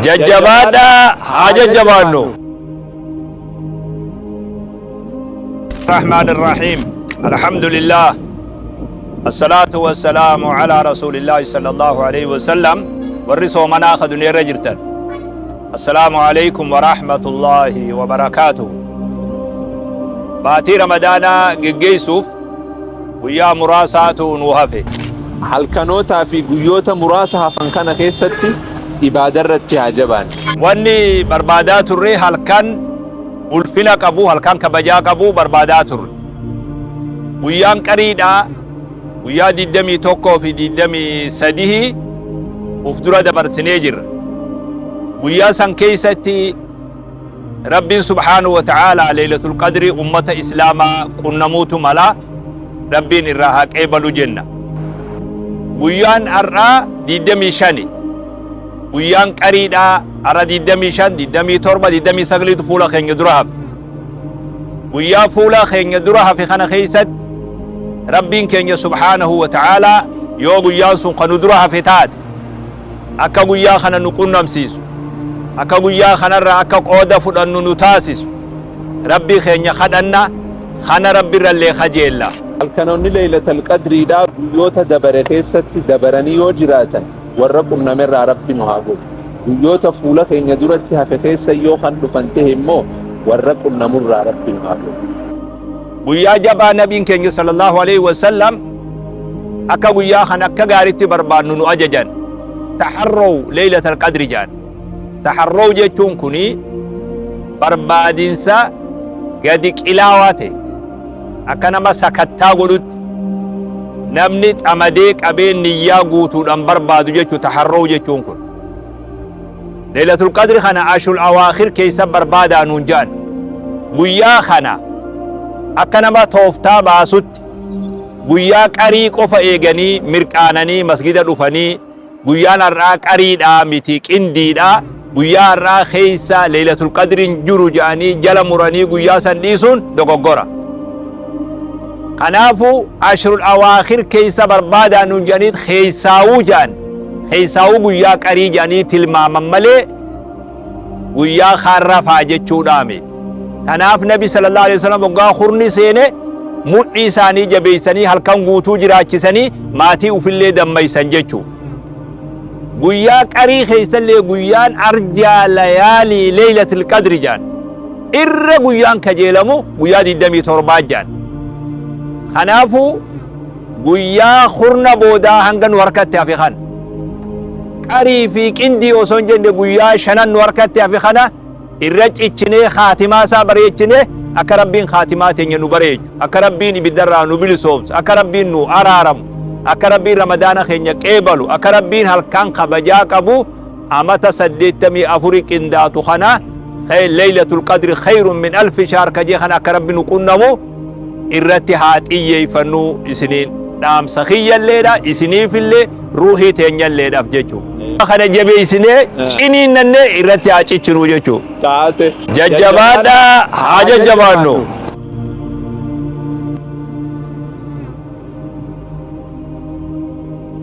Jajjabaadhaa haa jajjabaannu. الرحمن الرحيم الحمد لله الصلاة والسلام على رسول الله صلى الله عليه وسلم. Warri soomanaa ka duniyaa jirtan, السلام عليكم ورحمة الله وبركاته. Baatii Ramadaanaa geggeessuuf guyyaa muraasaatu nu hafe. Halkanootaa fi guyyoota muraasa hafan kana keessatti ibaada irratti haa jabaannu. Wanni barbaadaa turre, halkan ulfina qabu, halkan kabajaa qabu barbaadaa turre. Guyyaan qariidhaa guyyaa 21 fi 23 uf dura dabarsinee jirra. Guyyaa san keessatti Rabbiin سبحانه وتعالى Leylatul Qadrii ummata Islaamaa qunnamuutu mala. Rabbiin irraa haa qeebalu jenna. Guyyaan har'aa 25. Guyyaan qariidhaa har'a 25, 27, 29tu fuula keenya dura hafe. Guyyaa fuula keenya dura hafe kana keessatti Rabbiin keenya سبحانه وتعالى yoo guyyaan sun kanu dura hafe taate, akka guyyaa kana nu qunnamsiisu, akka guyyaa kanarraa akka qooda fudhannu nu taasisu Rabbii keenya kadhanna. Kana Rabbi irrallee kajeella. Halkanoonni Leeylatal Qadriidhaa guyyoota dabare keessatti dabaranii yoo jiraatan, warra qunnamerraa Rabbi nu haa godhu. Guyyoota fuula keenya duratti hafe keessa yoo kan dhufan ta'e immoo, warra qunnamurraa Rabbi nu haa godhu. Guyyaa jabaa Nabiin keenya صلى الله عليه وسلم akka guyyaa kana akka gaaritti barbaannu nu ajajan. تحروا ليلة القدر jaan. تحروا jechuun kuni barbaadinsa gadi qilaawaa ta'e, akka nama sakattaa godhutti namni xamadee qabee niyyaa guutuudhaan barbaadu jechuu تحروا jechuun kun. Leelatul Qadri kana عشر الأواخر keessa barbaadaa nuun jedhan. Guyyaa kana akka nama tooftaa baasutti guyyaa qarii qofa eeganii mirqaananii masgida dhufanii, guyyaan har'aa qariidhaa miti, qindiidhaa, guyyaa har'aa keessa Leelatul Qadriin jiru jedhanii jala muranii guyyaa san dhiisuun dogoggora. Kanaafuu عشر الأواخر keessa barbaadaa nuun jedhanii keessaawuu jedhan. Keessaawuu guyyaa qarii jedhanii tilmaaman malee guyyaa kaarrafaa jechuudhaami. Kanaaf Nabi صلى الله عليه وسلم waggaa hurni seene mudhii isaanii jabeessanii halkan guutuu jiraachisanii maatii ufillee dammaysan jechuu. Guyyaa qarii keessallee guyyaan أرجى ليالي ليلة القدر jaan. Irra guyyaan kajeelamu guyyaa 27 jaan. Kanaafuu guyyaa hurna boodaa hanga nu harkatti hafe kana, qarii fi qindii osoo hin jenne, guyyaa shanan nu harkatti hafe kana irra cichinee kaatimaa isaa bareechinee, akka Rabbiin kaatimaa teenya nu bareechu, akka Rabbiin ibiddarraa nu bilisoomsu, akka Rabbiin nu araaramu, akka Rabbiin Ramadaana keenya qeebalu, akka Rabbiin halkan kabajaa qabu amata 84 qindaatu kana, ليلة القدر خير من ألف شهر kajee kana akka Rabbi nu qunnamu irratti haa xiyyeeffannu isiniin dhaamsa kiyyalleedha, isiniifillee ruuhii teenyalleedhaaf jechuu. Kana jabeessinee ciniinnannee irratti haa cichinuu jechuu. Taate. Jajjabaadhaa haa jajjabaannu.